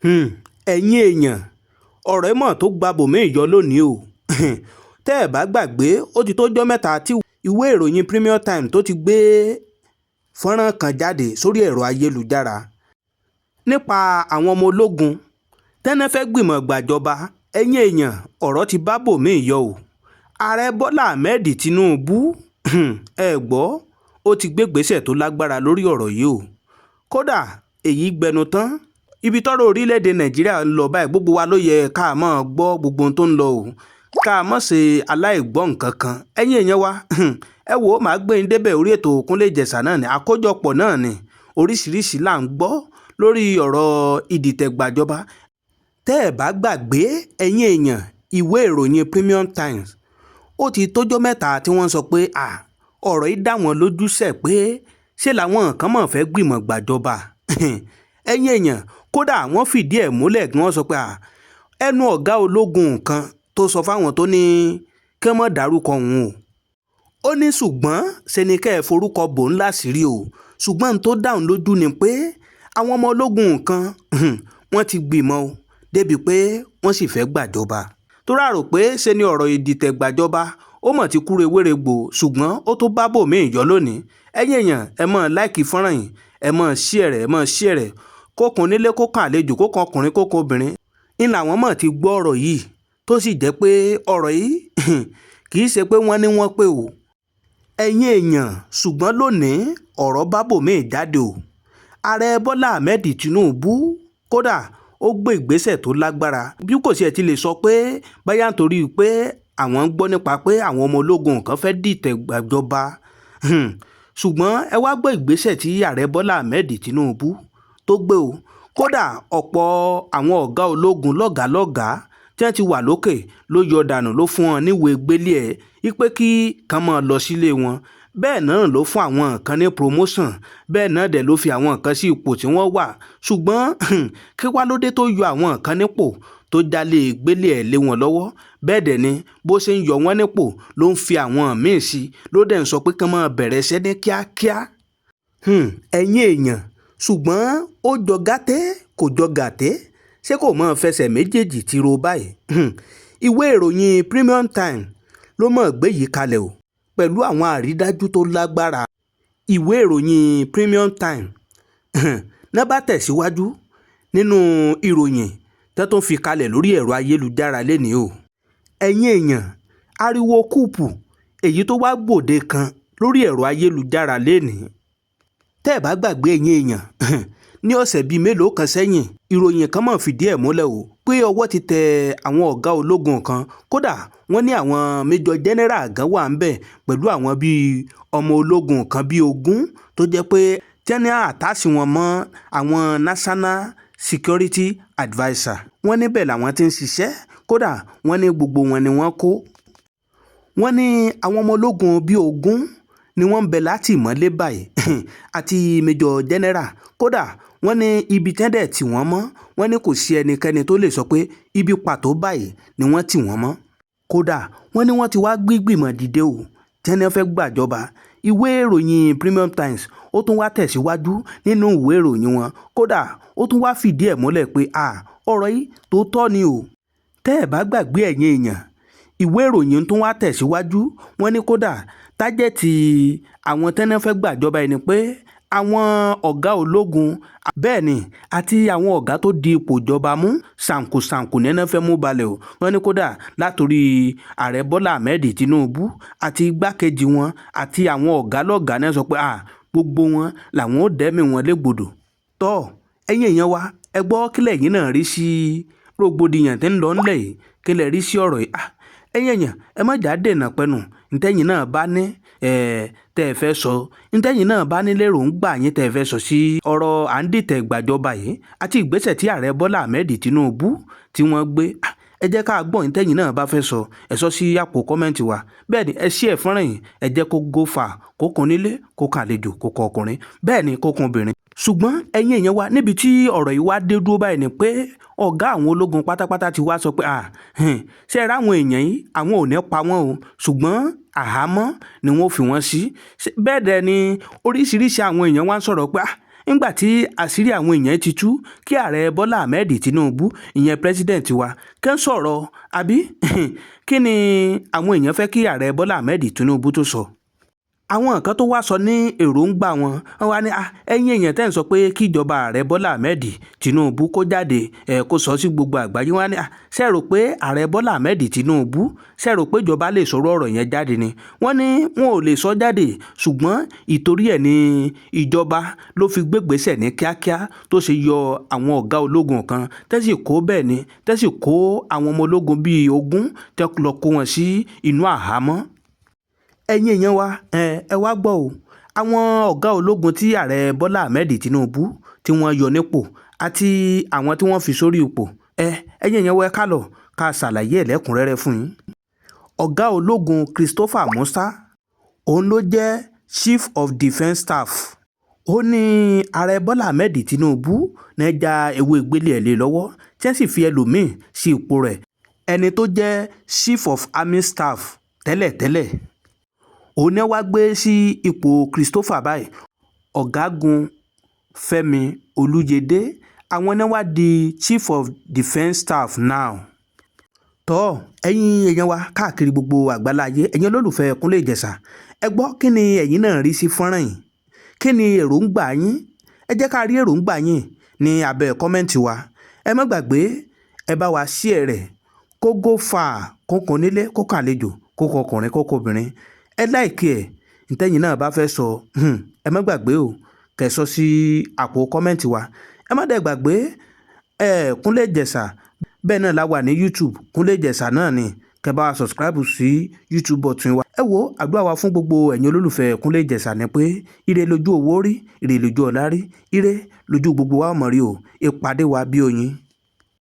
Ẹ̀yin èèyàn, ọ̀rọ̀ mọ́ tó gba bòmíì yọ lónìí o. Tẹ́ ẹ bá gbàgbé, ó ti tọ́jọ́ mẹ́ta tí ìwé ìròyìn Premium Times tó ti gbé fọ́nrán kan jáde sórí ẹ̀rọ ayélujára nípa àwọn ọmọ ológun tẹ́ná fẹ́ gbìmọ̀ gbàjọba. Ẹ̀yin èèyàn, ọ̀rọ̀ ti bá bòmíì yọ o. Ààrẹ Bọ́lá Ahmed Tinubu, ẹ gbọ́, ó ti gbégbèsè tó lágbára lórí ọ̀rọ̀ yìí o. Kódà èyí gbẹnu tán. Ibi tọ́rọ̀ orílẹ̀-èdè Nàìjíríà ń lọ báyìí, gbogbo wa ló yẹ ká máa gbọ́ gbogbo ohun tó ń lọ o, ká má ṣe aláìgbọ́ nǹkan kan. Ẹ̀yin èèyàn wa, ẹ wò ó, màá gbé yín débẹ̀. Orí ètò Kúnlé Ìjẹ̀ṣà náà ni, àkójọpọ̀ náà ni, oríṣiríṣi là ń gbọ́ lórí ọ̀rọ̀ ìdìtẹ̀gbàjọba. Tẹ́ ẹ bá gbàgbé, ẹ̀yin èèyàn, ìwé ìròyìn Premium Times, ó ti tọ́jọ́ mẹ́ta tí wọ́n sọ pé à ọ̀rọ̀ yìí dá wọn lójúṣẹ̀ pé ṣé làwọn kan mọ̀ fẹ́ gbìmọ̀ gbàjọba. Ẹ̀yin èèyàn, kódà wọ́n fìdí ẹ̀ múlẹ̀ kí wọ́n sọ pé à ẹnu ọ̀gá ológun kan tó sọ fáwọn tó ní kí wọ́n má dárúkọ òun o. Ó ní ṣùgbọ́n ṣe ni kẹ́ ẹ forúkọ bò ń láṣìírí o, ṣùgbọ́n tó dáhùn lójú ni pé àwọn ọmọ ológun kan wọ́n ti gbìmọ̀ o débi pé wọ́n sì fẹ́ gbàjọba. Tó rà rò pé ṣe ni ọ̀rọ̀ ìdìtẹ̀gbàjọba ó mọ̀ ti kúrò ewéregbò, ṣùgbọ́n ó tó bá bòmíì yọ lónìí. Ẹ̀yin èèyàn, ẹ mọ̀ like fọ́nrán yìí, ẹ mọ̀ share rẹ̀, ẹ mọ̀ share rẹ̀, kókun nílé, kókan àlejò, kókan ọkùnrin, kókan obìnrin ń làwọn mọ̀ ti gbọ́ ọ̀rọ̀ yìí, tó sì jẹ́ pé ọ̀rọ̀ yìí kì í ṣe pé wọ́n ní wọ́n pé o. Ẹ̀yin èèyàn, ṣùgbọ́n lónìí ọ̀rọ̀ bá bòmíì jáde o. Ààrẹ Bọ́lá Ahmed Tinubu, kódà ó gbé ìgbésẹ̀ tó lágbára, bí kò sí ẹ̀ ti lè sọ pé báyà nítorí pé àwọn ń gbọ́ nípa pé àwọn ọmọ ológun kan fẹ́ dìtẹ̀ gbàjọba. Ṣùgbọ́n ẹ wá gbọ́ ìgbésẹ̀ tí ààrẹ Bọ́lá Ahmed Tinubu tó gbé o. Kódà ọ̀pọ̀ àwọn ọ̀gá ológun lọ́gàálọ́gàá tí wọ́n ti wà lókè ló yọ dànù, ló fún wọn níwèé gbélé ẹ̀ wípé kí kan máa lọ sílé wọn. Bẹ́ẹ̀ náà ló fún àwọn kan ní promotion, bẹ́ẹ̀ náà dẹ̀ ló fi àwọn kan sí ipò tí wọ́n wà. Ṣùgbọ́n kí wá ló dé tó yọ àwọn kan nípò tó jalè gbélé ẹ̀ lé wọn lọ́wọ́? Bẹ́ẹ̀ dẹ̀ ni bó ṣe ń yọ wọ́n nípò ló ń fi àwọn míì sí, ló dẹ̀ ń sọ pé kí wọ́n máa bẹ̀rẹ̀ iṣẹ́ ní kíákíá. Ẹ̀yin èèyàn, ṣùgbọ́n ó jọ gàtẹ́ kò jọ gàtẹ́, ṣé kò mọ̀ fẹsẹ̀ méjèèjì tiro báyìí? Ìwé ìròyìn Premium Times ló mọ̀ gbé yìí kalẹ̀ o pẹ̀lú àwọn àrídájú tó lágbára. Ìwé ìròyìn Premium Times náà bá tẹ̀síwájú nínú ìròyìn tó tún fi kalẹ̀ lórí ẹ̀rọ ayélujára lénìí o. Ẹ̀yin èèyàn, ariwo kúùpù èyí tó wá gbòde kan lórí ẹ̀rọ ayélujára lénìí. Tẹ́ ẹ bá gbàgbé, ẹ̀yin èèyàn, ní ọ̀sẹ̀ bíi mélòó kan sẹ́yìn, ìròyìn kan mọ̀ fìdí ẹ̀ múlẹ̀ o pé ọwọ́ ti tẹ àwọn ọ̀gá ológun kan. Kódà wọ́n ní àwọn major general gan wà ń bẹ̀ pẹ̀lú àwọn bíi ọmọ ológun kan bíi 20 tó jẹ́ pé tẹ́ni àtàsí wọn mọ́ àwọn National Security Adviser. Wọ́n níbẹ̀ làwọn ti ń ṣiṣẹ́. Kódà wọ́n ní gbogbo wọn ni wọ́n kó. Wọ́n ní àwọn ọmọ ológun bíi 20 ni wọ́n ń bẹ látìmọ́lé báyìí àti major general. Kódà wọ́n ní ibi tẹ́ndẹ̀ tí wọ́n mọ́, wọ́n ní kò sí ẹnikẹ́ni tó lè sọ pé ibi pàtó báyìí ni wọ́n tì wọ́n mọ́. Kódà wọ́n ní wọ́n ti wá gbígbìmọ̀ dìde o tẹ́ni fẹ́ gbàjọba. Ìwé ìròyìn Premium Times ó tún wá tẹ̀síwájú nínú ìwé ìròyìn wọn. Kódà ó tún wá fìdí ẹ̀ múlẹ̀ pé à ọ̀rọ̀ yìí tó tọ́ ni o. Tẹ́ ẹ̀ bá gbàgbé, ẹ̀yin èèyàn, ìwé ìròyìn tún wá tẹ̀síwájú. Wọ́n ní kódà target àwọn tẹ́ni fẹ́ gbàjọba ẹni pé àwọn ọ̀gá ológun, bẹ́ẹ̀ ni àti àwọn ọ̀gá tó di ipò ìjọba mú ṣàǹkóṣàǹkó ní ẹni fẹ́ mú balẹ̀ o. Wọ́n ní kódà látòrí ààrẹ Bọ́lá Ahmed Tinubu àti igbákejì wọn àti àwọn ọ̀gá lọ́gàá náà sọ pé à gbogbo wọn làwọn ò dẹ́mi wọn légbodò. Tọ́ ẹ̀yin èèyàn wa, ẹ gbọ́, kílẹ̀ yín náà rí sí rògbòdìyàn tí ń lọ ńlẹ̀ yìí? Kílẹ̀ rí sí ọ̀rọ̀ yìí? Ẹ̀yin èèyàn, ẹ má jà dènà pẹ́nu. Ntẹ́yìn náà bá ní tẹ́ ẹ fẹ́ sọ, ntẹ́yìn náà bá ní lérò ń gbà yín tẹ́ ẹ fẹ́ sọ sí ọ̀rọ̀ à ń dìtẹ̀ gbàjọba yìí àti ìgbésẹ̀ tí ààrẹ Bọ́lá Ahmed Tinubu tí wọ́n gbé, ẹ jẹ́ ká gbọ́. Ntẹ́yìn náà bá fẹ́ sọ, ẹ sọ sí àpò comment wa. Bẹ́ẹ̀ ni ẹ share fọ́nrán yìí, ẹ jẹ́ kó go far, kó kan nílé, kó kan àlejò, kó kan ọkùnrin, bẹ́ẹ̀ ni kó kan obìnrin. Ṣùgbọ́n ẹ̀yin èèyàn wa, níbi tí ọ̀rọ̀ yìí wá dé dúró báyìí ni pé ọ̀gá àwọn ológun pátápátá ti wá sọ pé à ṣe é ráwọn èèyàn yìí, àwọn ò ní pa wọ́n o, ṣùgbọ́n àhámọ́ ni wọ́n fi wọ́n sí. Bẹ́ẹ̀ dẹ̀ ni oríṣiríṣi àwọn èèyàn wá ń sọ̀rọ̀ pé à Nígbà tí àṣírí àwọn èèyàn ti tú, kí Ààrẹ Bọ́lá Ahmed Tinubu, ìyẹn president wa, kẹ́ ń sọ̀rọ̀ àbí kí ni àwọn èèyàn fẹ́ kí Ààrẹ Bọ́lá Ahmed Tinubu tó sọ? Àwọn nǹkan tó wá sọ ní èròǹgbà wọn, wọ́n wá ní, ẹ̀yin èèyàn tẹ́ ń sọ pé kí ìjọba Ààrẹ Bọ́lá Ahmed Tinubu kó jáde, ẹ̀ kó sọ sí gbogbo àgbáyé. Wọ́n á ní, ṣé ẹ rò pé Ààrẹ Bọ́lá Ahmed Tinubu, ṣé ẹ rò pé ìjọba lè sọ̀rọ̀ ọ̀rọ̀ yẹn jáde ni? Wọ́n ní wọn ò lè sọ jáde, ṣùgbọ́n ìtorí ẹ̀ ní ìjọba ló fi gbégbèsè ní kíákíá tó ṣe yọ àwọn ọ̀gá ológun kan, tẹ́sí kó bẹ́ẹ̀ ni, tẹ́sí kó àwọn ọmọ ológun bíi 20 tẹ́ lọ kó wọn sí inú àhámọ́. Ẹ̀yin èèyàn wa, ẹ wá gbọ́ o. Àwọn ọ̀gá ológun tí Ààrẹ Bọ́lá Ahmed Tinubu tí wọ́n yọ nípò àti àwọn tí wọ́n fi sórí ipò, ẹ̀yin èèyàn wa, ẹ ká lọ ká ṣàlàyé ẹ̀ lẹ́kùnrẹ́rẹ́ fún yín. Ọ̀gá ológun Christopher Musa, òun ló jẹ́ Chief of Defence Staff. Ó ní Ààrẹ Bọ́lá Ahmed Tinubu ní já ewé gbélé ẹ̀ lé lọ́wọ́, tí wọ́n sì fi ẹlòmíì sí ipò rẹ̀, ẹni tó jẹ́ Chief of Army Staff tẹ́lẹ̀tẹ́lẹ̀, òun ni wá gbé sí ipò Christopher báyìí. Ọ̀gágun Fẹ́mi Olúyẹdẹ, àwọn náà wá di Chief of Defence Staff now. Tọ́ ẹ̀yin èèyàn wa káàkiri gbogbo àgbáláyé, ẹ̀yin olólùfẹ́ Kúnlé Ìjẹ̀ṣà, ẹ gbọ́, kí ni ẹ̀yin náà rí sí fọ́nrán yìí? Kí ni èròǹgbà yín? Ẹ jẹ́ ká rí èròǹgbà yín ní abẹ́ comment wa. Ẹ má gbàgbé, ẹ bá wa share rẹ̀ kó go far, kó kàn nílé, kó kàn àlejò, kó kọ ọkùnrin, kó kọ obìnrin. Ẹ like ẹ̀. Ntẹ́yìn náà bá fẹ́ sọ, ẹ má gbàgbé o, kẹ́ sọ sí àpò comment wa. Ẹ má dẹ̀ gbàgbé ẹ Kúnlé Ìjẹ̀ṣà. Bẹ́ẹ̀ náà la wà ní YouTube, Kúnlé Ìjẹ̀ṣà náà ni. Kẹ́ bá wa subscribe sí YouTube button wa. Ẹ wo, àdúrà wa fún gbogbo ẹ̀yin olólùfẹ́ Kúnlé Ìjẹ̀ṣà ni pé ire lójú owó rí, ire lójú ọ̀la rí, ire lójú gbogbo wa mọ̀ rí o. Ìpàdé wa bí oyin.